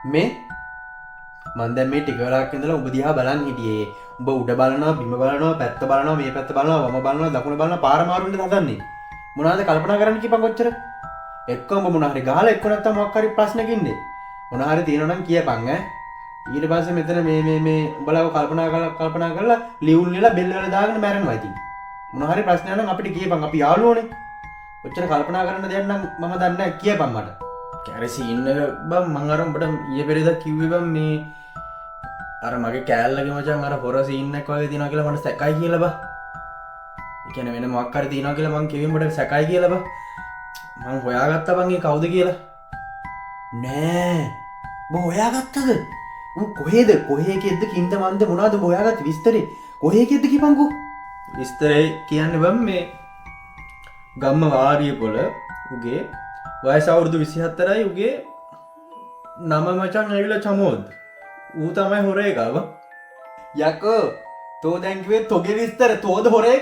මේ මං දැන් මේ ටික වෙලාවක් ඉඳලා උඹ දිහා බලන් හිටියේ. උඹ උඩ බලනවා, බිම බලනවා, පැත්ත බලනවා, මේ පැත්ත බලනවා, වම බලනවා, දකුණ බලනවා, පාර මාරු වෙන්න හදන්නේ. මොනවද කල්පනා කරන්න කියපන් කොච්චර? එක්ක උඹ මොන හරි ගහලා එක්ක නැත්තම් මොකක් හරි ප්‍රශ්නකින් ඉන්නේ. මොන හරි තියෙනවා නම් කියපන් ඈ. ඊට පස්සේ මෙතන මේ මේ මේ උඹලාව කල්පනා කරලා කල්පනා කරලා ලියුම් ලියලා බෙල් වල දාගෙන මැරෙනවා ඉතින්. මොන හරි ප්‍රශ්නයක් නම් අපිට කියපන්, අපි යාළුවෝනේ. ඔච්චර කල්පනා කරන්න දෙයක් නම් මම දන්නේ නැහැ, කියපන් මට. අර සීන් එක බං, මං අර උඹට ඊයේ පෙරේදා කිව්වේ බං, මේ අර මගේ කෑල්ලගේ මචං අර හොර සීන් එකක් වගේ තියෙනවා කියලා මට සැකයි කියලා බං. ඒ කියන්නේ වෙන මොකක් හරි තියෙනවා කියලා මං කිව්වේ උඹට සැකයි කියලා බං. මං හොයාගත්තා බං ඒ කවුද කියලා. නෑ, උඹ හොයාගත්තද? ඌ කොහෙද? කොහේ එකෙක්ද? කින්ද මන්ද මොනවද උඹ හොයාගත්තේ විස්තරේ? කොහේ එකෙක්ද කියපන්කෝ. විස්තරේ කියන්නේ බං, මේ ගම්ම වාරිය පොළ, උගේ වයස අවුරුදු 24යි, උගේ නම මචං ඇවිල්ලා චමෝද්. ඌ තමයි හොරේ එකා බං. යකෝ, තෝ දැන් කිව්වේ තොගේ විස්තර. තෝද හොරේ?